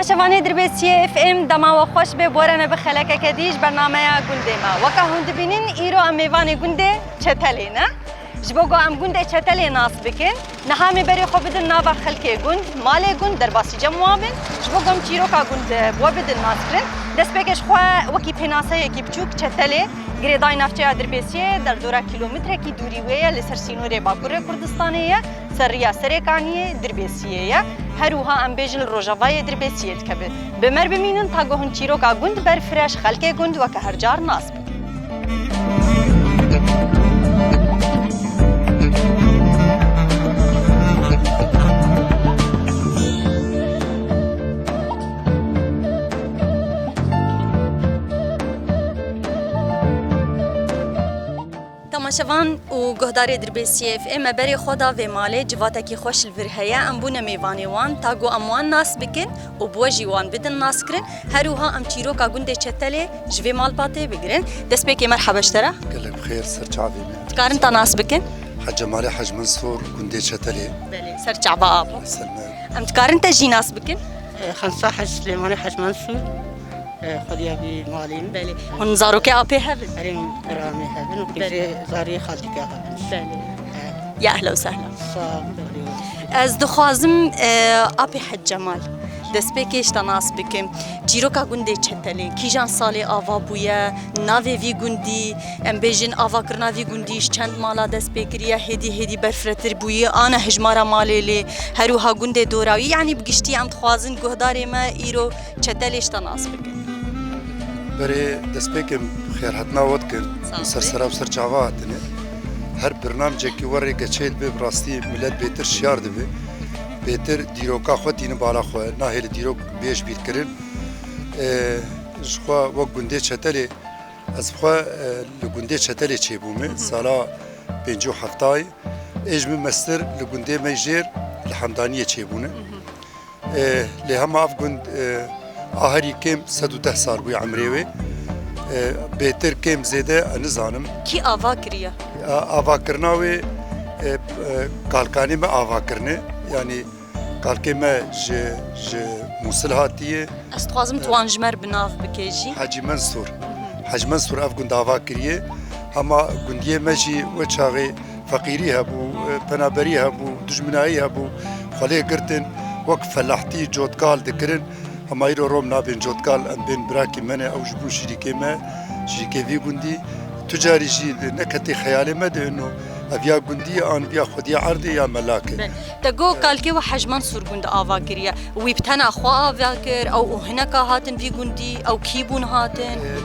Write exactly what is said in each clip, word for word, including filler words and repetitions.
Şevanê Dirbêsiyê F M, dema we xweş be, borene bi xelekeke dî ji bernameya gundê me. Weke hûn dibînin, îro em mêvanê gundê Çetelê ne. Ji bo ku em gundê Çetelê nas bikin, niha em ê berê xwe bidin nava xelkê gund, malê gund, derbasî cem wan bin. Ji bo ku em çîroka gund, e, bi we bidin naskirin, destpêkê ji xwe wekî pênaseyekî biçûk Çetelê, girêdayî navçeya Dirbêsiyê, derdora kîlometrekî dûrî wê ye, li ser sînorê Bakurê Kurdistanê ye. Ser riya Serêkaniyê Dirbêsiyê ye. Her wiha em bêjin li rojavayê Dirbêsiyê dikeve. Bi me re bimînin ta ku hûn çîroka gund berfireh ji xelkê gund weke her car nas bikin. Temaşevan û guhdarê Dirbêsiyê F M, me berê xwe da vê malê, civatekî xweş li vir heye. Em bûne mêvanê wan, ta ku em wan nas bikin û bi we jî wan bidin naskirin. Her wiha em çîroka gundê Çetelê ji vê malbatê bigirin. Destpêkê merheba ji te re. Gelek bi xêr, ser çavê me. Dikarin te nas bikin? Hec Cemalê Hec Mensûr, gundê Çetelê. Belê, ser çava abo. Ser me. Em dikarin te jî nas bikin? Xemsa Hec Silêmanê Hec Mensûr. E, xwediya vî malê min. Belê. Hûn zarokê apê hev in? Erê, min kurê amê hev in û Belê. Qîzê zarê xaltîka hev in. Belê. E. Ya ehla û sehla. Sağ ol. Ez dixwazim, e, apê Hec Cemal, destpêkê ji te nas bikim. Çîroka gundê Çetelê, kîjan salê ava bûye, navê vî gundî, em bêjin avakirina vî gundî ji çend mala dest pê kiriye, hêdî hêdî berfirehtir bûye, ane hijmara malê lê, her wiha gundê dora wî, yanî bi giştî em dixwazin guhdarê me îro Çetelê ji te nas bikin. Berê destpêkê em xêrhatina we dikin. Sağ ol. Ser sera û ser çava hatine. Her birnamecekî we rê geçê dibe, bi rastî milet bêtir şiyar dibe. Bêtir dîroka xwe tînin bala xwe. Nahêle dîrok bê ji bîr kirin. Ee, ji xwe wek gundê Çetelê, ez xwe, e, li gundê Çetelê çêbûme. Hı hı. Sala pêncî û heftayê. Ê ji min mestir li gundê me jêr li Hemdaniyê çêbûne. Hı hı. E, lê hema ev gund, e, a herî kêm sed û deh sal bûye emrê wê. E, bêtir kêm zêde ez nizanim. Kî ava kiriye? A, avakirina wê, e, e, kalkanê me ava kirine. Yanî kalkê me ji, ji Mûsil hatiye. Ez dixwazim tu wan ji me re bi nav bikê jî. Hecî Mensûr. Hı hı. Hecî Mensûr ev gund ava kiriye. Hema gundiyê me jî we çaxê feqîrî hebû, e, penaberî hebû, dijminayî hebû, xwe lê girtin, wek felahtî cotkal dikirin. Hema îro rom nabên cotkal, em bên birakî me ne, ew ji bo şirîkê me, şirîkê vî gundî. Tu carî jî neketî xeyalê me de ino, ev ya gundî ye, an ya xwedî ya erdê ya melak e. Be. Te got kalkê we Hec Mensûr gund ava kiriye. Wî bi tena xwe ava kir, ew û hineka hatin vî gundî, ew kî bûn hatin? Ee,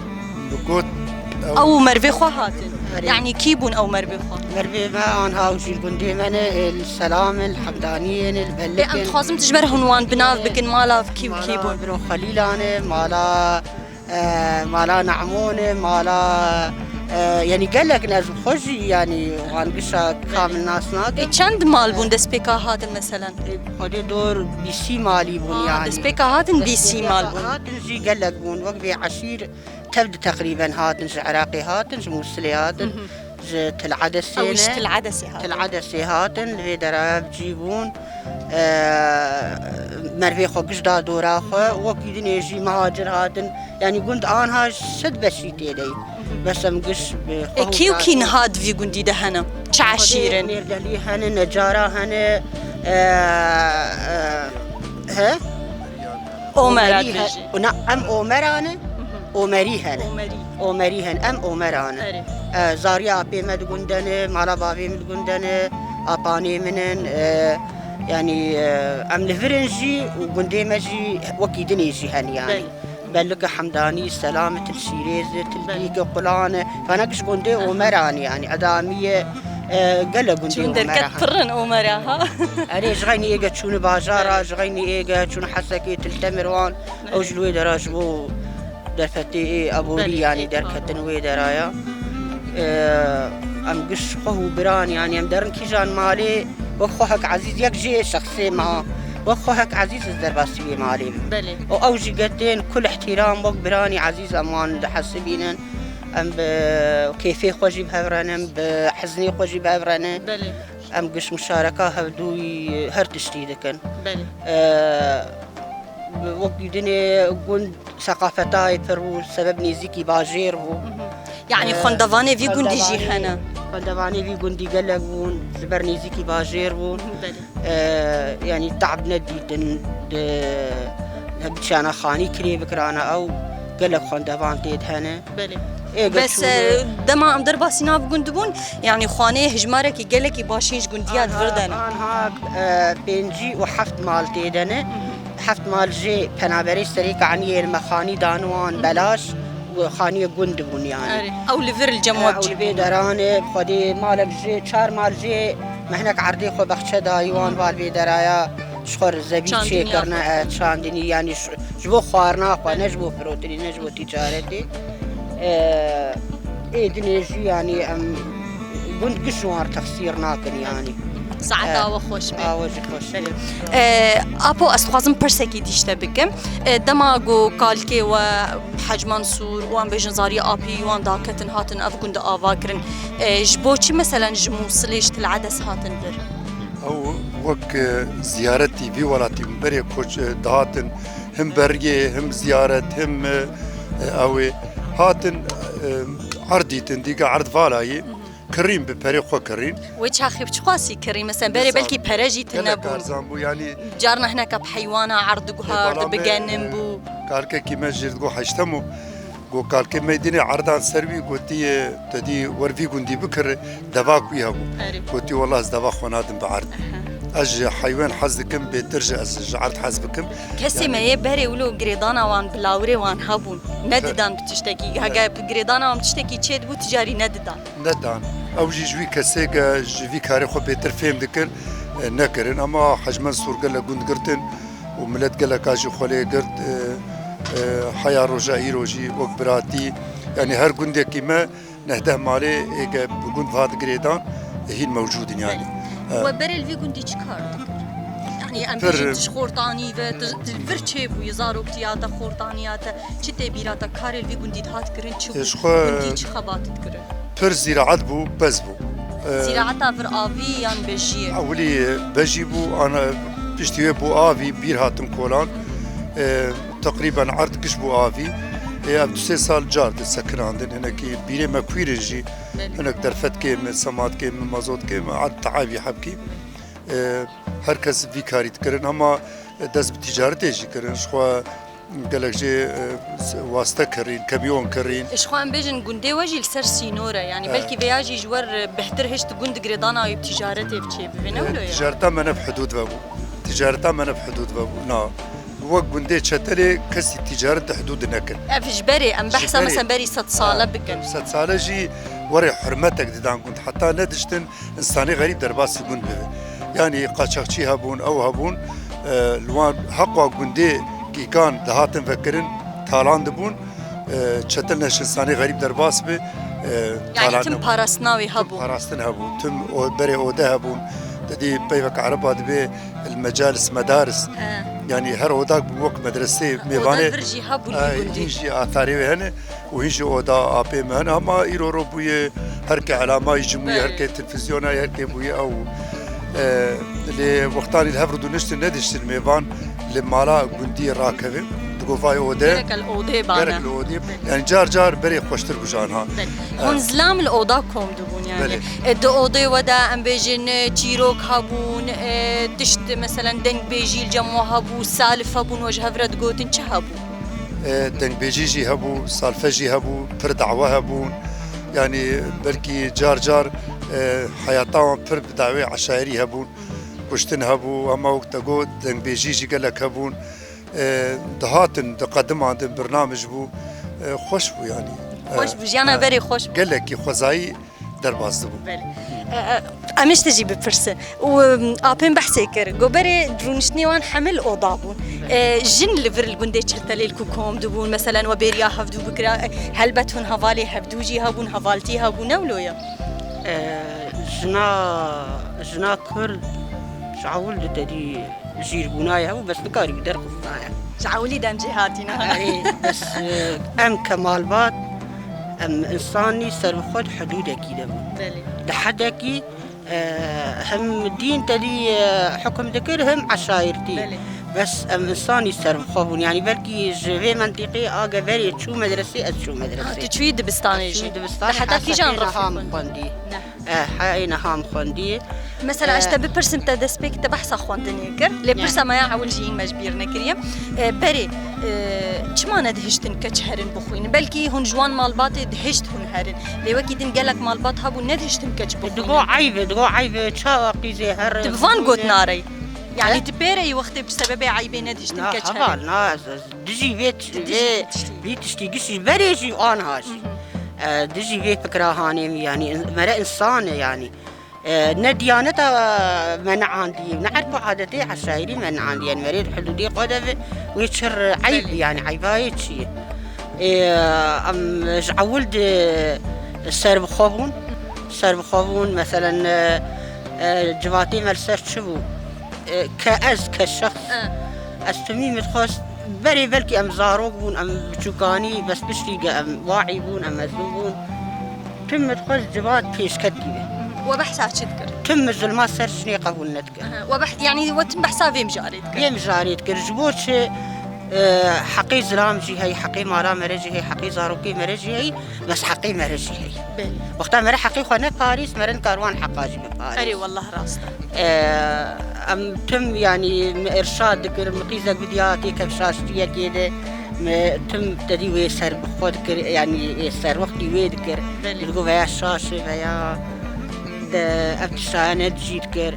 min got, ew Ew û mervê xwe hatin. Erê. Yanî kî bûn ew mervê xwe? Mervê me anha ew jî gundê me ne, ê li Selam in, li Hemdaniyê ne, li Lê Bellik em in. Dixwazim tu ji ber hûn wan bi nav bikin, mala kî û kî bûn? Mala Biro Xelîlan e, mala, e, mala Ne'mon e, mala, e, yanî gelek ne, ez xwe jî yanî wan gişa kamil nas nakim. Ê, çend mal bûn destpêka hatin meselen? Ê, xwedê dor bîsî malî bûn. Aa, yanî. Destpêka hatin bîsî mal bûn. Destpêka hatin jî gelek bûn. Wek vê eşîr tev di teqrîben hatin, ji Iraqê hatin, ji Mûsilê hatin, Hı hı. ji Til Edesê Ew ji ne. Til Edesê hatin. Til Edesê hatin, li vê dera ev cî bûn. Eee, mervê xwe giş da dora xwe. Wekî dinê jî mihacir hatin. Yanî gund anha sed beşî tê de ye. Bes em giş bi xwe Ê, kî û kî hûdar niha di vî gundî de hene? Çi eşîr in? Mêrdelî hene, Necara hene, e, e, he? Omera Omerî he-, dibêjî. Na, em Omera ne, Omerî hene. Omerî. Omerî hene, em Omera ne. Erê. E, zariya apê me di gund de ne, mala bavê min di gund de ne, apanê min in, e, yanî, e, em li vir in jî û gundê me jî wekî dinê jî hene yanî. Belê. Belike Hemdanî, Selam, Til Şîrêz, Til Belê. Dîk, Qulan, vana giş gundê Aha. Omeran yanî, Edamiye, e, gele gundê Çûn Omera derket ha. Pir in Omera ha. Erê, ji xeynî êge çûne bajara, Belê. Ji xeynî êge çûne Hesekê, Til Temirwan, Belê. Ew ji li wê dera ji bo derfetê ê aborî Belê, yanî ê, derketin ha. Wê deraya. E, em giş xwe û biran yanî em derin kîjan malê wek xwe hek ezîz yek jê şexsê me ha. Wek xwe hek ezîz ez derbasî wê malê bim. Belê. Û ew jî getên kul îhtîram wek biranî ezîz em wan dihesibînin. Em bi kêfê xwe jî bi hev re ne, em bi hezinê xwe jî bi hev re ne. Belê. Em giş muşareka hevdûyî her tiştî dikin. Belê. Ee, Wek dîtinê gund seqafetayê pir bû, sebeb nêzîkî bajêr bû. Yanî Ee, xwendevanê vî gundî jî xwendevanê, hene. Xwendevanê vî gundî gelek bûn, ji ber nêzîkî bajêr bûn. Belê. Ee, yanî te'b nedîtin, di, biçiyana xanî kirê bikirana ew, gelek xwendevan tê de hene. Belê. Ê, Bes, geçû- e, dema em derbasî nav gund bûn, yanî xwaneyê hijmarekî gelekî başîn ji gundiya di vir de ne. Anha, e, pêncî û heft mal tê de ne. Heft mal jê penaberê serê kaniyê me xanî dan wan belaş û xaniyê gund bûn yani. Erê. Ew li vir li cem E, we ew li bê deran e, xwedê malek jê, çar mal jê me hinek erdê xwe bexçe dayî wan, val bê deraya ji xwe zevî çêkirine, e, çandinî yani ji, ji bo xwarina xwe, ne ji bo firotinî, ne ji bo tîcaretê. E, ê dinê jî yani em gund giş wan texsîr nakin yani. Saeta we xweş be. Awe jî xweş be. E, Apo, ez dixwazim pirsekî dîşte bikim. E, dema ku kalkê we Hec Mansûr û em bêjin zariyê Apî wan daketin hatin ev gund ava kirin. E, ji bo çi meselen ji Mûsilê, ji Til Edes hatin vir? Ew wek, e, ziyaretî vî welatî berê koç, e, dihatin, him bergê, him ziyaret, him, e, e, ew ê hatin, e, erd dîtin, dîka erd valayî. Kirîn bi perê xwe kirîn. Wê çaxê bi çi qasî kirîn? Mesela berê belkî pere jî tune bûn. Gelek arzan bû, yanî. Carna hineka bi heywana erd diguhard, bi genim bû. Kalkekî me jê digot heştem û got kalkê me dînê erdan ser wî gotî, te dî wer vî gundî bikir, deva ku hebû. Erê. Gotî wela ez deva xwe nadim bi erd. Aha. Ez ji heywan hez dikim, bêtir ji ez ji erd hez bikim. Kesê me yê berê wilo girêdana wan bi lawirê wan hebûn. Nedidan bi tiştekî. Hege bi girêdana wan tiştekî çêdibû, ticarî nedidan. Nedan. Ew jî ji wî kesê ke ji vî karê xwe bêtir fêm dikir, e, nekirin. Ema Hec Mensûr gelek gund girtin û milet geleka jî xwe lê girt, e, e, heya roja îro jî wek biratî, yanî her gundekî me neh deh malê ê ke bi gund ve hat girêdan, e, hîn mewcûd in yanî. E. We berê li vî gundî çi kar dikir? Yanî em bêjin tu ji xortanî ve, tu, tu vir çêbûyî, zaroktiya te, xortaniya te, çi tê bîra te, karê li vî gundî dihat kirin, çi bû? Ji xwe gundî çi xebat dikirin? Pir zîraet bû, pez bû. Ee, Zîraeta vir avî yan bejiyê? Ewilî bejî bû, ana piştî wê bû avî, bîr hatin kolan. Ee, teqrîben erd giş bû avî. Ee, ev du sê sal car disekinandin. Hinekî bîrê me kuîr in jî. Belê. Hinek derfetkê min, sematkê min, mazotkê min, erd teavî hebkî. Ee, her kes vî karî dikirin, ama dest bi ticaretê jî kirin. Ji xwe gelek jê, e, waste kirîn, kemîyon kirîn. Ji xwe em bêjin gundê we jî li ser sînor e. Yanî belkî vêya jî ji we re bêhtir hişt gund girêdana wî bi ticaretê bi çê bibê. Ne wilo ye? Ticareta me ne bi hidûd ve bû. Ticareta me ne bi hidûd ve bû. Na. Wek gundê Çetelê kesî ticaret di hidûdê nekir. Ev ji berê, em behsa mesela berî sed sale bikin. Sed sale jî werê hurmetek didan gund. Heta nediştin, însanê xerîb derbasî gund bibe. Yanî qaçaxçî hebûn, ew hebûn, e, li wan heqwa gundê kîkan dihatin vekirin, talan dibûn, e, çetin neşinsanê xerîb derbas bi, e, yanî talan tim nebûn. Parastina wî hebû. Tim parastin hebû, tim o-, berê ode hebûn. Te dî peyvek ereba dibê el mecalis medaris. He. Yanî her odak bû wek medresê. Oda mêvanê, vir jî hebûn e, wî gundî. Hîn jî atharê wê hene. û hîn jî oda apê me hene, hema îro ro bûye her ke elamayî jî bûye, her ke televîzyona, her ke bûye ew. E, lê wextanî li hev rûdû niştin nediştin mêvan li mala gundî rakeve, digo vay ode. Gerek li odê bane. Gerek li odê. Yani car car berê xweştir bû ji anha. Belê. E. Hûn zilam li oda kom dibûn yani. Belê. E, di odê we de em bêjin, e, çîrok hebûn, e, tişt, meselen, dengbêjî li cem we hebû, salif hebûn, we ji hev re digotin, çi hebû? E, dengbêjî jî hebû, salfe jî hebû, pir dawe hebûn. Yanî belkî car car, e, heyata wan pir bi dawê eşayerî hebûn. Kuştin hebû, hema wek te got, dengbêjî jî gelek hebûn. E, dihatin, diqedimandin, birnamij bû. E, xweş bû yanî. Xweş bû, jiyana berê xweş bû. Gelekî xwezayî derbas dibû. Belê. E, e, em ê ji te jî bipirsin. Û, em, apên behsê kir. Goberê rûniştinê wan hemil oda bûn. Belê. E, jin li vir li gundê Çetelê li ku kom dibûn, meselen we bêriya hevdû bikira, e, helbet hûn hevalê hevdû jî hebûn, hevaltî hebû, ne wilo ye? E, jina, jina kur ji ewil di te dî jîrbûna ye û bes nikarî derxistaya. Ji ewilî dem jê hatîna. Erê, bes, e, em ke malbat, em însanî ser bi xwe di hidûdekî de bûn. Belê. Di hedekî, e, him dîn te dî, e, hukum dikir, him eşayirtî. Belê. Bes em insanî serbixwe bûn. Yanî belkî ji vê mentîqê a ge berê çû medresê, ez çû medresê. Ha, tu çûyî dibistanê jî? Çûyî dibistanê, heta kîjan rifik niha xwendî? Xwendî. Neh. Eh, heyê niha em xwendî. Mesela, eh, ez te bipirsim, te destpêk te behsa xwendinê kir. Lê pirsa me ya ewil jî hîn me ji bîr nekiriye. Eh, berê, eh, çima nedihiştin keç herin bixwînin? Belkî hûn ji wan malbatê dihişt hûn herin. Lê wekî din gelek malbat hebû nedihiştin keç bixwînin. Digo eyb e, digo eyb e, çawa qîzê here. Tu bi van gotin arey. Yanî tu pê re yî wextê bi sebebê eybê nedihiştin keç herin. Na, heva, na, ez, ez dijî vê tiştî, vê tiştî gişî berê jî aniha jî. E, dijî vê fikra hanê min, yanî in-, mere însan e yanî. E, ne diyaneta me neandiye, ne erf û adetê eşairî me neandiye. Yanî merê di hudûdê xwe de ve, wê çi re eyb, yanî eyba yê çi ye? E, em ji ewil de serbixwe bûn. Serbixwe bûn, meselen, e, e, civatê me li ser çi bû? E, ke ez, ke şexs, e, ez timî min dixwest, berê belkî em zarok bûn, em biçûkanî, bes piştî ge em waî bûn, em mezin bûn. Tim min dixwest civat pêşketî be. We behsa çi dikir? Tim min zulma ser jinê qebûl nedikir. Aha, we beh-, yanî we tim behsa vê mijarê dikir? Vê mijarê dikir. Ji bo çi, e, heqê zilam jî hey, heqê mala me re jî hey, heqê zarokê me re jî hey. Bes heqê me re jî heye. Belê. Wexta me re heqê xwe neparîst, me re nikar wan heqa jî biparîst. Erê, wellah rast e. Ee, em tim, yanî, me irşad dikir, me qîzek bidiya têkev şaştiyekê de, me tim tedî wê ser bi xwe dikir, yanî, ê ser wextî wê dikir. Belê. Digo veya şaş e, veya de ev tiştaya ne dijî dikir.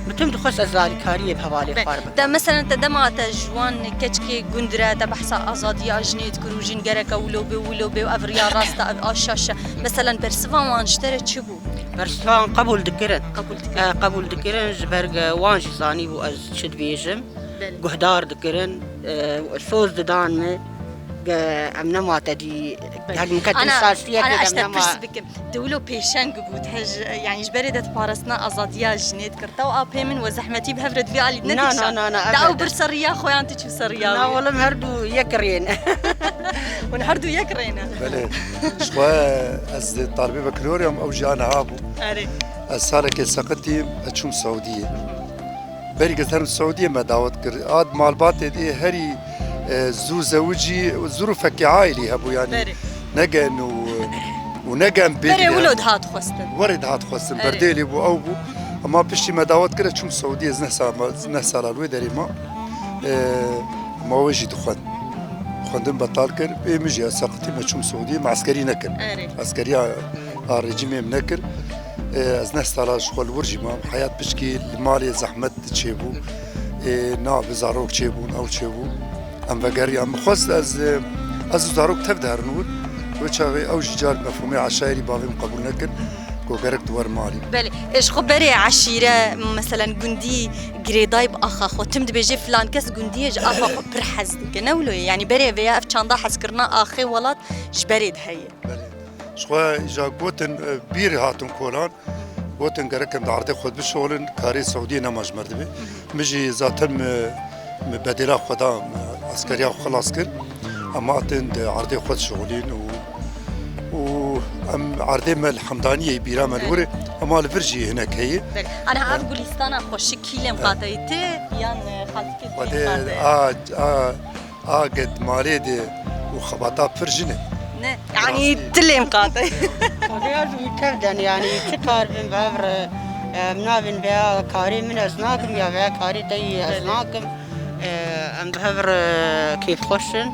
Min tim dixwest ez alîkariyê bi hevalê xwe re bikim. De, meselen, te dema te ji wan keçikê gund re te behsa azadiya jinê dikir û jin gereke wilo bê, wilo bê û ev riya rast e, ev a şaş e. Meselen, bersiva wan ji te re çi bû? Bersiva wan qebûl dikirin. Qebûl dikirin. E, qebûl dikirin, ji ber ge wan jî zanîbû ez çi dibêjim. Belê. Guhdar dikirin, e, soz didan min. Ge em nema te dî, belê. Hek min ketin şaştiyekê, ana, ana, ez te pirs bikim. Tu wilo pêşeng bû, te ji, yanî ji berê de tu parastina azadiya jinê dikir. Te û apê min we zehmetî bi hev re di vî alî nedîşand. Na, na, na, na. Te ew bir ser riya xwe yan tu çû ser riya wî? Na, wele em her du yek rê ne. Hûn her du yek rê ne. Belê. Ji xwe ez talibê bakalorya im, ew jî aniha bû. Erê. Ez salekê seqitîm, ez çûm Seûdiyê. Berî ke ez herim Seûdiyê me dawet kir. Ad malbatê dê herî, e, zû zewicî, zûrûfekê aîlî hebû, yanî. Berê. Negen û, û negen bê. Berê wilo dihat xwestin. Werê dihat xwestin. Erê. Berdêlê bû, ew bû. Ema piştî me dawet kir, ez çûm Seûdiyê, ez neh sal, neh sala li wê derê ma. E, ma wê jî dixwend. Xwendin betal kir. Ê min jî ez seqitî me çûm Seûdiyê, me eskerî nekir. Erê. Eskeriya a rejîmê min nekir. E, ez neh sala ji xwe li wir jî mam. Heyat piçkî li malê zehmet çêbû. Ê, na bi zarok çêbûn, ew çêbû. Em vegeriyan. Min xwest ez, e, ez û zarok tev diherin wir. Wê çaxê ew jî car mefhûmê eşairî bavê min qebûl nekir. Ku gerek di wer malî. Belê. Ê, ji xwe berê eşîre, meselen gundî girêdayî bi axa xwe. Tim dibêje filan kes gundiyê ji axa xwe pir hez dike. Ne wilo ye? Yanî berê vêya ev çanda hezkirina axê welat ji berê de heye. Belê. Ji xwe îja gotin, e, bîr hatin kolan. Gotin gerek em di erdê xwe bişolin, karê Seûdiyê nema ji me re dibe. Min jî zaten min, min bedêla xwe da, min eskeriya xwe xilas kir. Em hatin di erdê xwe dişolîn û, û em erdê me li Hemdaniyê, bîra me li wir e, ema li vir jî hinek heye. Belê. Ana ev gulîstana xweşik kî lêm qateyî, tu yan, e, xaltikê tu lêm qateyî? Xwedê, a, a, A get malê de û xebata pir jin e. Ne, yanî rastî. Tu lêm qate. Xwedê ez wî tev den, yanî çi kar bin bi hev re, em nabin veya karê min ez nakim ya veya karê te yî ez nakim. E, em bi hev re kêfxweş in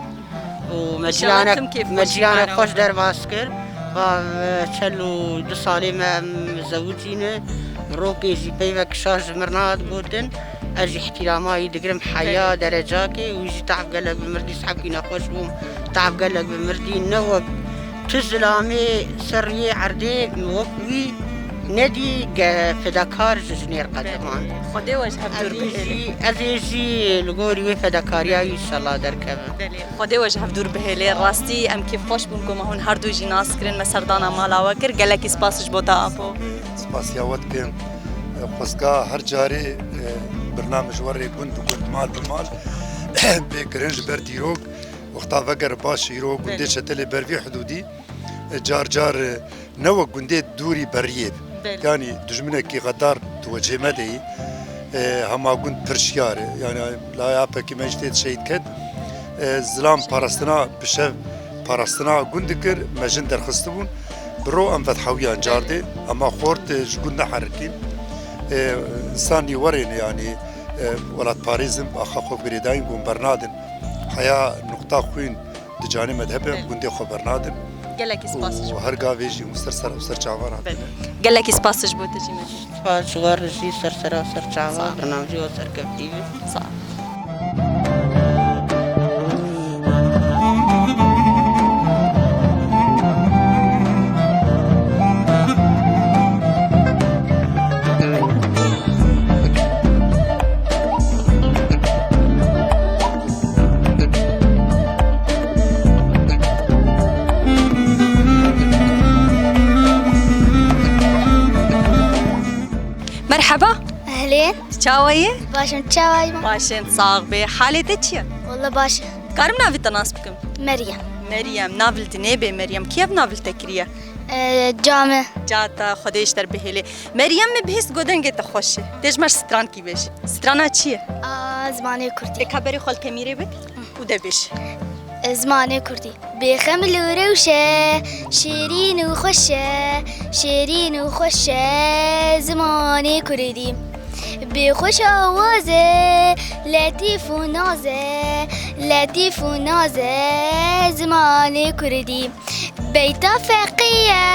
û me cîranek, me cîranek xweş derbas kir. Va, e, çel û du salê me em zewicîne. Rokê jî peyvek şaş ji mir nat gotin. Ez jî îhtîrama wî digirim heya derecakê, wî jî tev gelek bi mirdî, sehebkî nexweş bû, tev gelek bi mirdî, ne wek tu zilamê ser riyê erdê wek wî nedî ge fedakar ji jinê re qedimand. Xwedê we ji hev dûr bihêle. Ez ê jî, ez ê jî li gorî wê fedakariya wî înşallah derkevim. Belê, Xwedê we ji hev dûr bihêle. Rastî em kêfxweş bûn ku me hûn her du jî nas kirin, me serdana mala we kir. Gelekî spas ji bo te apo. Spasiya we dikim. Xwezka her carê, e, birname ji we rê gund bi gund, mal bi mal bê kirin ji ber dîrok. Wexta veger baş îro gundê çetelê ber vî hidûdî, e, car car, e, ne wek gundê dûrî beriyê. Belê. Yanî dijminekî xedar tu wecihê me de yî. E, hema gund pir şiyar e. Yani laya pekî me jî tê şehîd ket. E, zilam parastina bi şev parastina gund dikir, me jin derxistibûn. Bi ro em vedhewiyan cardê, hema xort, e, ji gund neherikîn. E, însan nî werên yani, e, welatparêzin, axa xwe girêdayîn gon bernadin. Heya nuqta xwîn di canê me de hebe, em gundê xwe bernadin. Gelekî spas ji bo. Û her gavê jî hûn ser sera û ser çavan hatin. Belê. Gelekî spas ji bo te jî me. Spas ji we re jî ser sera û ser çavan. Sağ ol. Bernamjî we serkeftî be. Sağ ol. Merheba. Ehlên. Çawa yî? Baş im, çawa yî? Baş im, sax bê. Halê te çi ye? Walla baş e. Karim navê te nas bikim? Meryem. Meryem. Nav li dinê bê Meryem. Kî ev nav li te kiriye? E, ca me. Ca te, Xwedê ji te re bihêlê. Meryem, min bihîst got dengê te xweş e. Tê ji me strankî bêj. Strana çi ye? A, zimanê kurdî. Ê ka berê xwe li kemîrê bik û de bêj. E, zimanê kurdî. Bêxemil û rewş e, şêrîn û xweş e, şêrîn û xweş e zimanê kurdî. Bê xweş awaz e, letîf û naz e, letîf û naz e zimanê kurdî. Beyta feqî ye,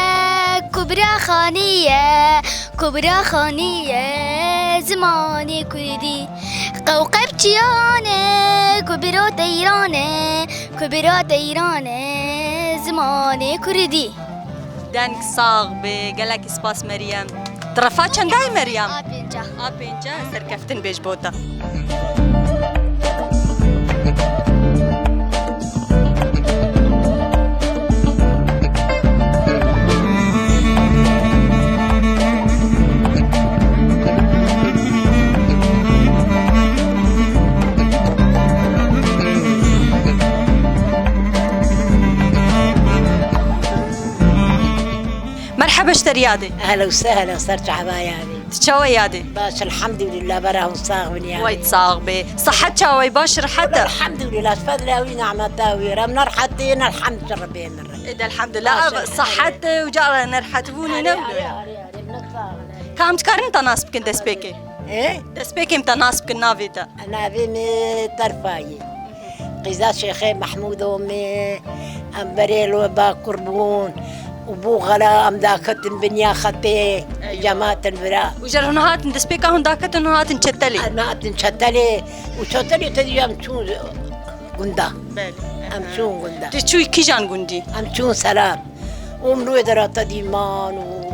Kubra Xanî ye, Kubra Xanî ye zimanê kurdî. Qewqev çiyan e, Kubra Teyran e, Kubra Teyran e zimanê kurdî. Deng sax be, gelekî spas Meryem. Tu refa çendayê Meryem? A pênca. A pênca, serkeftin bêj bo te. Merheba ji te re yadê. Ehlen û sehlen, ser çava yadê. Tu çawa yadê? Baş, elhamdülillah, bera hûn sax bin yadê. Way sax be. Sihet çawa ye? Baş, rehet e? Elhamdülillah, fedla wî, nîmeta wî. Em ne rehet in, elhamd ji Rebbê min re. Ê de elhamdülillah. Baş, ev sihet, e, û cara nerehet bûnê ne wilo ye. Arê, arê, arê, ne sax in, arê. Ka em dikarin te nas bikin destpêkê? Ê? Destpêkê em te nas bikin navê te. Navê min Terfa ye. Qîza Şêxê Mehmûdo me, em berê li we Bakur bûn û bû xela em daketin binya xetê, eywa, cematin vira. Û ji hûn hatin destpêka hûn daketin, hûn hatin Çetelê? Em hatin Çetelê û Çetelê te dî em çûn gunda. Belê. Em çûn gunda. Tu çûyî kîjan gundî? Em çûn Selam. Û em li wê dera te dî man û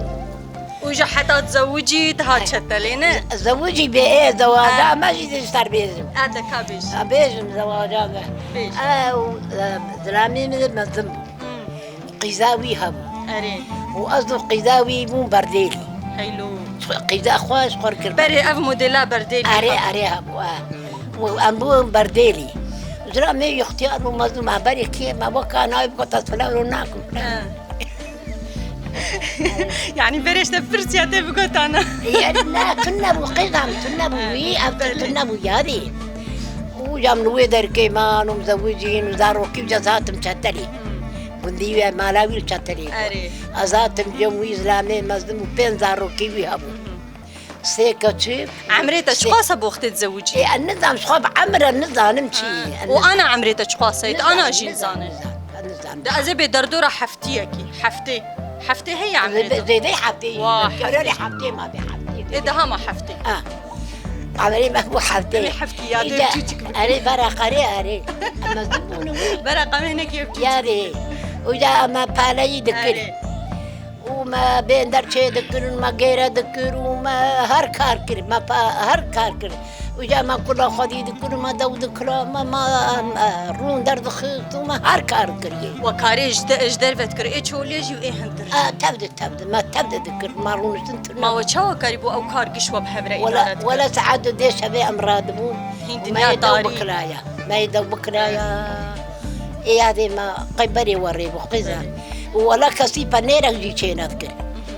Û ji heta zewicî diha Çetelê ne? Zewicî bê, ê, zewaca me jî dê ji te re bêjim. E, de ka bêj. E, bêjim zewaca me. Bêj. E, û, e, zilamê min mezin bû. Hmm. Qîza wî hebû. Erê. Û ez û qîza wî bûn berdêlî. Heylo. Qîza xwe ji xwe kir. Berê ev modela berdêlî hebû. Erê, erê hebû, e. Û em bûn berdêlî. Zilamê ixtiyar bû, mezin, me berê kê, me weka nayê bikota filan û nakim filan. E. Yani berê ji te pirsiya te bigotana. Yani ne, tune bû, qîza min tune bû, wî ev tune bû yadê. Û ya min wê derkê man û mizewicîn û zarokî û ez hatim Çetelê. Gundî wî mala wî li Çetelê bû. Erê. Ez hatim cem wî zilamê mezin û pênc zarokî wî hebû. Sê keçik. Emrê te çiqas e bo wextê dizewicî? Ê, ez nizam, ji xwe bi emr ez nizanim çi. Ha. Û ana emrê te çiqas e? Ana jî nizane. Nizam, nizam, nizam. De ez ê bê derdora heftiyekî. Heftê. Heftê heye emrê te? Zêdê heftê. Wah. Kerelê heftê ma bê heftê. Ê, daha ma heftê. Ha. Emrê me bû heftê. Emrê heftê ya, dê çiçik bikî. Erê, bera qerê, erê. Em mezin bûn wî. Bera qemê nekê çiçik. Yarê. Û ya me paleyî dikir. Erê. Û me bênder çê dikirin, me gêre dikir û me her kar kir, me pa-, her kar kir. Û ya me kula xwedî dikir û me dew dikira, me, me, me rûn derdixist û me her kar kiriye. We karê ji de-, ji derve dikir, ê çolê jî û ê hintir jî? A, tev de, tev de, me tev de dikir, me rûniştin tune. Ma we çawa karî bo ew kar giş we bi hev re îdare dikir? Wele, wele saet du dê şevê em radibûn. Hîn dinya tarî. Me yê dew bikiraya, me yê dew bikiraya. Ê yadê me qey berê we rê bû, qîza. Û wela kesî penêrek jî çê nedikir.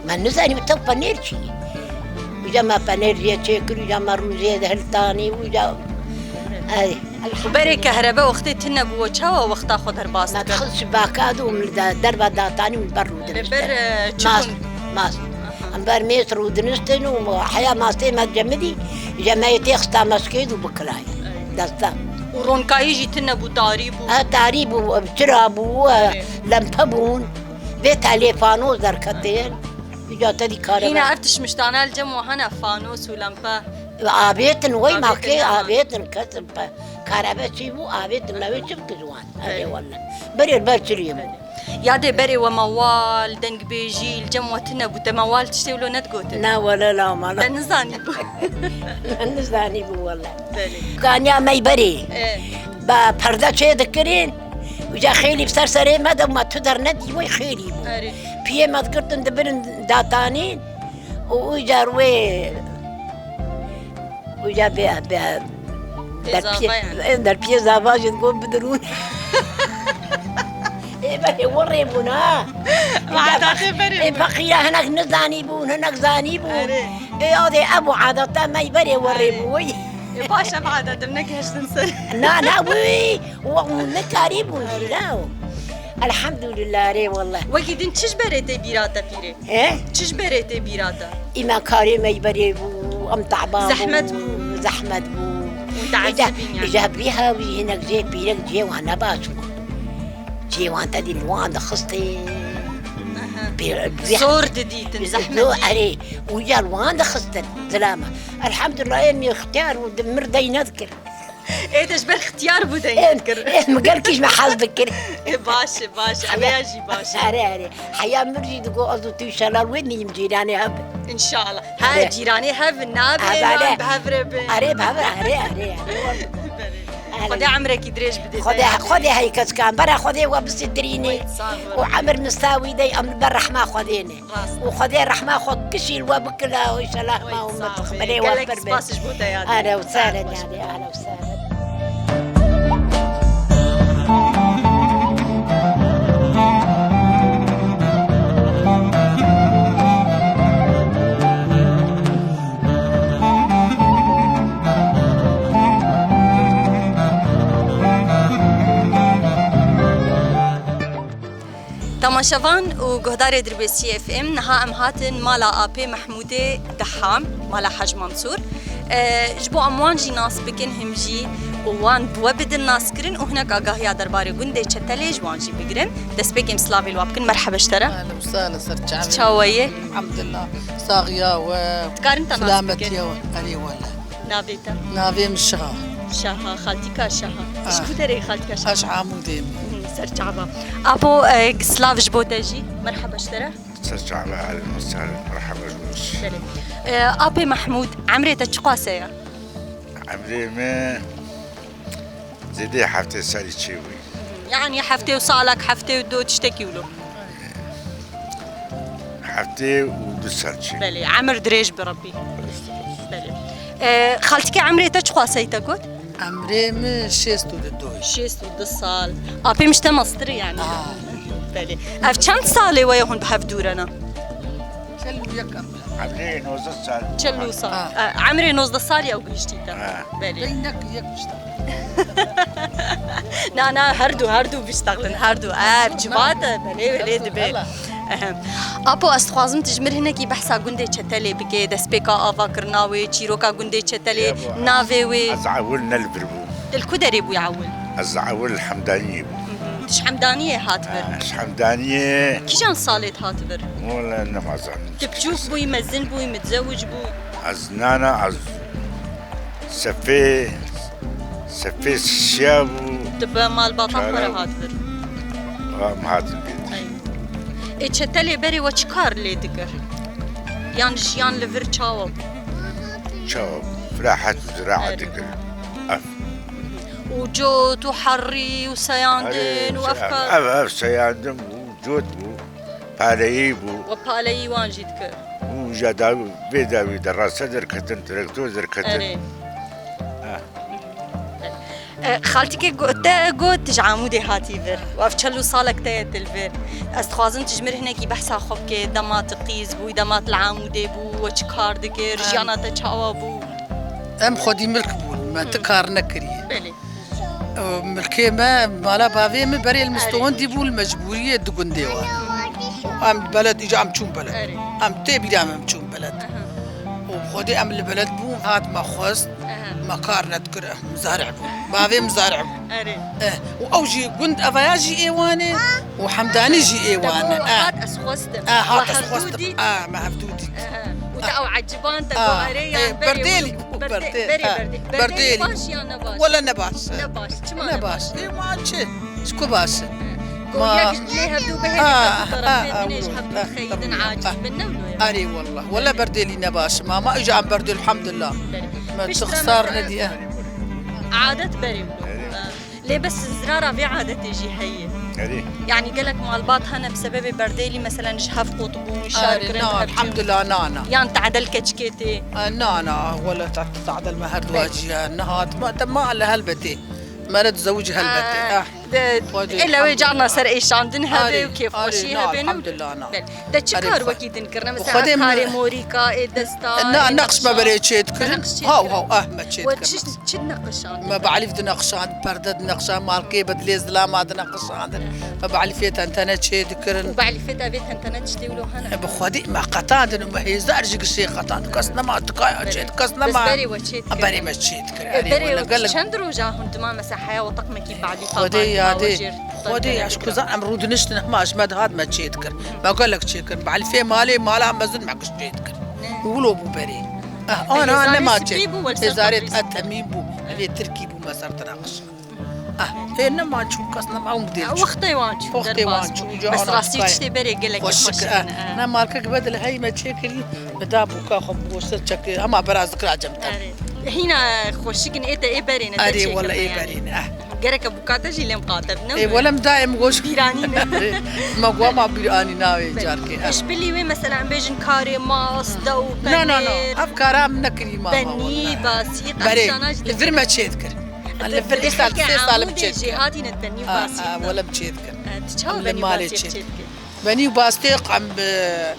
Me nizanî tev penêr çi ye. Û Ca me penêr jê çêkir û ca me rû jê hiltanî û ca, ey. Û berê kehrebe wextê tune bû, we çawa wexta xwe derbas Me dikir? Dixist şibaka de û min li de-, derve datanî û min ber rû Li diniştin. ber, e, çi Mast, bûn? mast. Em ber mêz rû dinistin û heya mastê me cemidî, je me yê têxista meskêd û bikilayî. Desta. Û ronkayî jî tune bû, tarî bû. Ha, tarî bû, çira bû, e, Erê. lempe bûn. Vê telê fanos derketin. Îca te dî kare Hîna be. ev tişmiştane li cem we hene, fanos û lempe? Avêtin, wey Avêtin makê ne? avêtin, kesin pe. Karebe çî bû, avêtin, me wê çi bikir wan? Erê Erê. wele. Berê ber çiriyê bû. Yadê berê we mewal, dengbêjî, li cem we tune bû, te mewal tiştê wilo nedigotin? Na wele la mala. Te nizanî bû. Nizanî bû wele. Belê. Kaniya me berê. E. Ba perde çê dikirin. Uca xêlî bi ser serê me de ma tu dernedî wey xêlî bû. Erê. Piyê me dikirtin dibirin datanîn. Û uca wê, uca bê, bê, Pê der zava piyê, yani. em der piyê zava jî digot bidirûn. Ê, belê werê bûn ha. Adatê berê Ê, bûn. feqîra hinek nizanî bûn, hinek zanî bûn. Erê. Ê, adê ev û adeta me berê werê Erê. bû. Ê, baş ev adet em negeştin ser. Na, na, wî, we, û nekarî bûn jî, Erê. na. Elhamdülillah, erê, wallah. Wekî din çi ji berê tê bîra te pîrê? He? Çi ji berê tê bîra te? Î me karê me berê bû, em taba bû. Zehmet bû. Zehmet bû. Û Îca, teessibîn yani. îca bîha wî hinek jê pîrek cihê wan ne baş bû. Cihê wan te dî li wan dixistê. Aha. Pê-, bîha Zor didîtin, zor, zehmetî. erê. Û ya li wan dixistin, zilama. Elhamdulillah, ê min ixtiyar û di mir dey nedikir. Ê de ji ber xtiyar bû dengê Em, dikir. em, gel kîj me hez dikir. Ê, baş e, baş e. Heya- Emeya jî baş e. Here, here. Heya mir jî digo, ez û tu înşallah wê nîm cîranê hev. Înşallah. He, Here. cîranê hev nabê, He, nan bale. bi hev re bin. Are, bi hev re, are, are, are. Belê. Are. Xwedê emrekî dirêj bidê te Xwedê, ya. Xwedê hey keskan, bera Xwedê we bisitirînî. Sağ ol. Û emir mistawî dey, em li ber rehma Xwedê ne. Rast. Û Xwedê rehma xwe kişî li we bikila, û înşallah Oy, ma hûn sağ ol. bixbilê we Gelek pir be. spas ji bo te ya. Ahla ve sahlen Sağ ol. yani, ahla ve sahlen. Temaşevan û guhdarê Dirbêsiyê F M, niha em hatin mala Apê Mehmûdê Deham, mala Hec Mansûr. E, ji bo em wan jî nas bikin him jî û wan bi we bidin naskirin û hinek agahiya derbarê gundê Çetelê ji wan jî bigirin. Destpêkê em silavê li wan bikin. Merheba ji te re. Ehlen û sehlen, ser çavê. Çawa yê? Elhamdulillah. Saxiya we. Dikarin te nas bikin? Selametiya we. Erê wele. Navê te? Navê min Şaha. Şaha, xaltîka Şaha. Ah. Ji ku derê xaltîka Şaha? Ez ji Amûdê me. Hı, ser çava. Apo, e, silav ji bo te jî. Merheba ji te re. Ser çava, ehlen û sehlen. Merheba ji bo te. Belê. E, Apê Mehmûd, emrê te çiqas e ya? Emrê me zêdê heftê serî çê bû. Yani heftê û salek, heftê û du tiştekî wilo. Heftê û du ser çê. Belê, emir dirêj bi Rebbî. Belê. E, xaltîkê emrê te çiqas e te got? Emrê min şêst û du. Şêst û du sal. Apê min ji te mestir e yani. Ha. Belê. Ev çend salê we ye hûn bi hev dûr e ne? Çel û yek em. Emrê nozdeh sal. Çel û sal. Ha. E, emrê nozdeh sal ya û gihiştî te. Ha. Belê. Deynek yek pişta. Na, na, her du, her du biştexlin, her du. Ev civat e, belê, belê dibe. Ehem. Apo, ez dixwazim tu ji mir hinekî behsa gundê Çetelê bike, destpêka avakirina wê, çîroka gundê Çetelê, navê wê. Ez ewil ne li vir bû. Tu li ku derê bû ewil? Ez ewil li Hemdaniyê bû. Hı hı. Tu ji Hemdaniyê hat vir? Ha, ji Hemdaniyê. Kîjan salê tu hat vir? Wele nema zanim. Tu biçûk bûyî, mezin bûyî, mitzewic bû? Ez nana, ez sefê, sefê şiya bû. Tu bi malbata xwe re hat vir? Em hatin vê. Ey. Ê Çetelê berê we çi kar lê dikir? Yan jiyan li vir çawa bû? Çawa bû? Firahet û ziraet dikir. Ev. Û cot û herî û seyandin û ev kar. Ev, ev seyandin bû, cot bû, paleyî bû. We paleyî wan jî dikir. Û ja dawî, vê dawî de rase derketin, traktor derketin. Erê. Ha. E, xaltîkê go-, te got tu ji Amûdê hatî vir. Û ev çel û salek te ye tu li vir. Ez dixwazim tu ji mir hinekî behsa xwe bike. Dema tu qîz bûyî, dema tu li Amûdê bû, we çi kar dikir, jiyana te çawa bû? Em xwedî milk bûn, me ti kar nekiriye. Belê. Milkê me, mala bavê min berê li Mistowandî bû, li mecbûriyê di gundê wan. Em beled, îca em çûn beled. Erê. Em tê bîra me em çûn beled. Aha. Û xwedê em li beled bûn, hat me xwest, Aha. me kar nedikir, muzaric bû. Bavê muzaric bû. Erê. Eh, û ew jî gund evaya jî ê wan e, û Hemdanî jî ê wan e. Te got, Eh. hat ez xwestim. Eh, hat We ez hevdû xwestim. dît. Eh, me hevdû dît. Aha. Û te ew eciban te Ah, goharê eh, yan berê Berdelî. Berde-, Berde-, berê ah, Berde-, Berdelî Berdelî. baş ya ne baş? Wele ne baş. Ne baş. Çima Ne ne baş. baş? Ê, ma çi? Ji ku baş? Go Ma yek lê hevdû bihêne Ah, hevdû ah, tarafê ah, dinê ji wilo. hevdû Ah, xeyidin tamam. aciz bin ne wilo ya? Arê wallah. Wele Berdelî ne baş. Ma, ma îca em Berdêl, elhamdulillah. Belê. Me Pişt tu re xisar me nediye. Adet berê wilo. Lê bes zirara vê adetê jî heye. Erê. Yanî gelek malbat hene bi sebebê Berdelî, meselen, ji hev qut bûn, şar Erê, kirin, na, hev çûn. Elhamdulillah, na, na. Yan tadel keçikê tê. E, na, na, wele ta-, tadel me her duwa Belê. jî ya nehat. Ma, te ma le helbetê. Mere dizewicî helbetê. E, Ah. de, Xwedê, ele wê elhamdulillah. carna ser êşandin hebe Arê, û kêfxweşî arê, na, hebe, ne? elhamdulillah, na. Belê. Te çi Arê, kar xwe- wekî din kirine? Mesela Xwedê ev karê mi- morîka, ê desta, Na, ê neqş me nexşa. berê çê dikir. Te neqş çê Ha, dikir? ha, ah, me çê We dikir. çi, çi neqişan? Me bi elîf dineqişand, perde dineqişand, malkê bi dilê zilama dineqişandin. Me bi elîfê tentene çê dikirin. Û bi elîfê te vê tentene tiştê wilo hene? E, bi xwedî me qetandin û me hêzar ji gişê qetandin. Kes nema tikaya çê, kes nema. Bes berê we çê dikir. Berê me çê dikir. E, Erê, berê wele we gelek çend roja hûn dima mesela heya we teqmekî bi elîfa Xwedê bavê yadê, we jêr Xwedê ya ji kuzan em rûdiniştin hema ji me dihat me çê dikir. Me gelek çê kir. Bi elîfê malê mala mezin me giş çê dikir. Ne? Wilo bû berê. Ah, Te ana hêzarê nema spî çê. bû, wek ser Hêzarê xwe te temî bû. Evê tirkî bû me ser tira qişand. Ah, ê nema çû kes nema ew dêr Ya, çû. wextê wan çû Wextê derbas wan bû. çû, ca Bes ana rastî tikaya. tiştê berê gelek Xweşik, xweş ah. in, eh. Ne malkek bedil hey me çê kirî, me da bûka xwe bû ser çekê, hema beraz dikira cem te. Erê. Hîna xweşik in ê te ê berê ne te Erê, çê wele kevne ê yani. berê ne, ah. Gereke bûka te jî lêm qate bine. Ê, wele em daim goş Bîranî ne. Me gwa ma bîr anî navê Be- carkê, ah. Ji bilî wê mesela em bêjin karê mas, dew, Na, na, na. penêr, Ev kara em nekirî ma, ma, benî, wele. basî, Berê, qehşana jî li vir me çê dikir. Li vir îsal sê sal em çê dikir. Jêhatî ne benî, Ah, basî. ah, wele em çê dikir. Eh, tu çawa Em li benî, malê basî çê çê dikir. dikir? Benî û bastê em, e,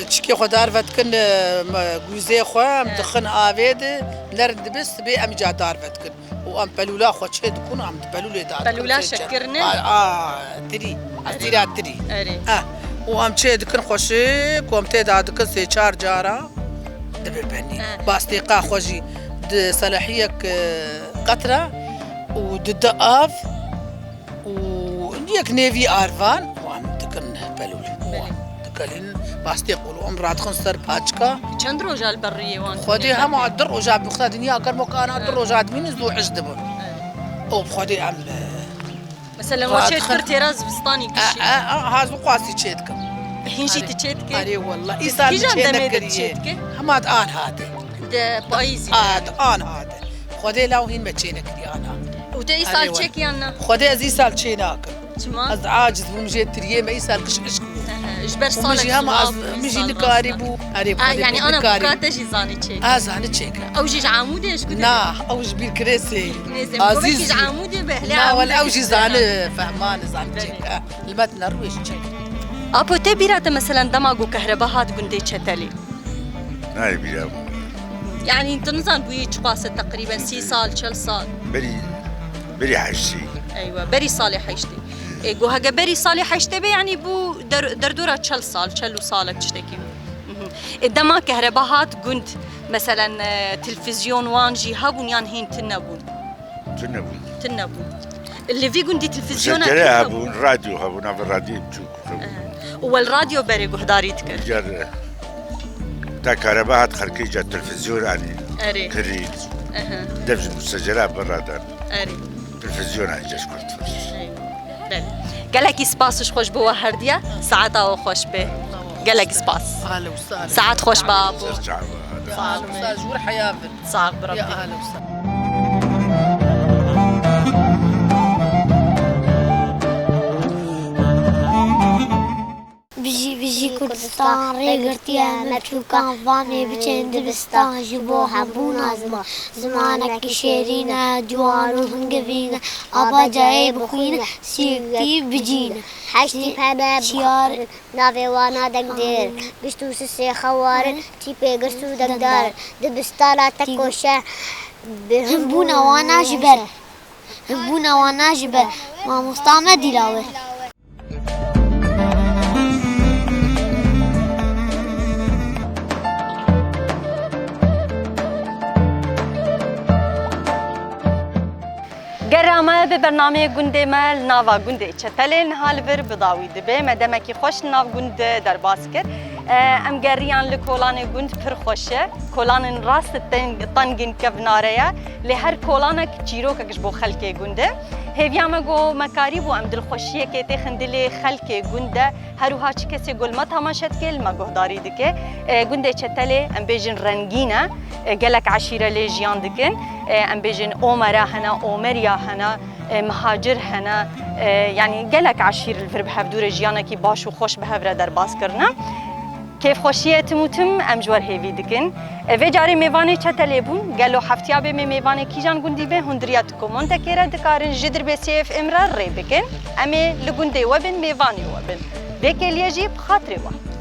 çikê xwe dar vedikin, e, me, gûzê xwe, em He. dixin avê de, nerin dibe, sibê em îca dar vedikin. Û em pelûla xwe çê dikun, em di pelûlê da dikin. Pelûla şekir ne? A, a, tirî, ezîra tirî. Erê. Eh, û em çê dikin xweşik, û em tê da dikin sê çar cara, dibe benî. He. Bastêqa xwe jî di selehiyek, e, qetre û di di av, û yek nêvî arvan û em dikin pelûl. Û Belê. em dikelîn bastê qolo, em radixin ser paçka. Çend roja li ber rûyê wan Xwedê tune hema kevin? di roja bi xwe dinya germ o kana di Hı. roja dimînin zû hej dibin. Evet. Û bi Xwedê em, e, Mesela, radixin. Wan çê dikir têra zivistanî E, gişî. e, e, ha zû qasî çê dikim. Hîn jî Arê. tu çê dikî? Arê wallah. Îsal Kîjan çê demê de nekiriye. çê dikî? Hema di an hate. Di payîzî A, de. di an hate. Xwedê law hîn me çê nekirî ana. Û te îsal Erê, çek wele. yan na? Xwedê ez îsal çê nakim. Çima? Ez aciz bûm jê tiriyê me îsal giş hişk bû. Ehe, ji ber Û min salek jî hema silav, ez, min jî sal nikarî nas. bû. Erê, Ah, xwedê yanî min ana nikarî bûka bû. te jî zanî çek. Ez zanî çek. Ew jî ji Amûdê ji ku Na, ew ji Bîrkirêsê. Nêzim, Azîz. Ji Amûdê be, hele Na, Amûdê wele ew jî jî zane, zane. fehmane zane Belê. çek. Li me tine rûyê jî çek. Apo, te bîra te, meselen, dema ku kehreba hat gundê Çetelê? Nayê bîra min. Yanî tu nizan bûyî çiqas e, teqrîben sî sal, çel sal? Berî, berî heştê. Eywa, berî salê heştê. E, go hege berî salê heştê be, yanî bû der-, derdora çel sal, çel û salek tiştekî bû. Mhm. E, dema kehreba hat gund, meselen, e, televîzyon wan jî hebûn yan hîn tune bûn? Tune bûn. Tune bûn. Li vî gundî televîzyona Muzekere kî hebûn, hebûn? radyo hebûn, nava radyoyê biçûk hebûn. Ehe. Û wel radyo berê guhdarî dikir? Car, e, ta kareba hat xelkê ca televîzyon anî Erê. kirî. Ehe. Dev ji muzekere bi radan. Erê. Televîzyona îca ji kurt. Belê. Gelekî spas ji xwe ji bo we herdiye. Saeta we xweş be. Gelekî spas. Ahla û sahla. Saet xweş be, Apo. Ser çava. Ahla û sahla. Ji wir heya bin. Sağ ol, Ya Rabbi. ahla û sahla. Bijî, bijî Kurdistan. Stan rê girtiye me çûkan, vanê biçên dibistan ji bo hembûna ziman. Zimanekî şêrîn e, ciwan û hingivîn e, ava cayê bixwîne, sîrtî bicîne. Heştî pene şiyar navê wana dengdêr, gişt û sisê xewarin, tîpê girs û dengdar. Dibistana te koşe, bi hembûna wana ji ber. Hembûna wana ji ber mamosta me Dîlawer. Gera me bi bernameyê gundê me li nava gundê Çetelê niha li vir bi dawî dibe. Me demekî xweş li nav gund derbas kir. E, em geriyan li kolanê gund pir xweş e. Kolanên rast teng-, tengên kevnare ye. Lê her kolanek çîrokek ji bo xelkê gund e. Hêviya me ku me karîbû em dilxweşiyekê têxin dilê xelkê gund de. Her wiha çi kesê ku li me temaşe dike, li me guhdarî dike. E, gundê Çetelê, em bêjin rengîn e. E, gelek eşîre lê jiyan dikin. E, em bêjin Omera hene, Omeriya hene, e, Mihacir hene. E, yanî gelek eşîr li vir bi hevdû re jiyanekî baş û xweş bi hev re derbas kirine. Kêfxweşiye tim û tim em ji we re hêvî dikin. E, vê carê mêvanê Çetelê bûn. Gelo heftiya bê me mêvanê kîjan gundî be, hûn di riya di komentekê re dikarin ji Dirbêsiyê F M re rê bikin. Em ê li gundê we bin, mêvanê we bin. Vê kêliyê jî bi xatirê we.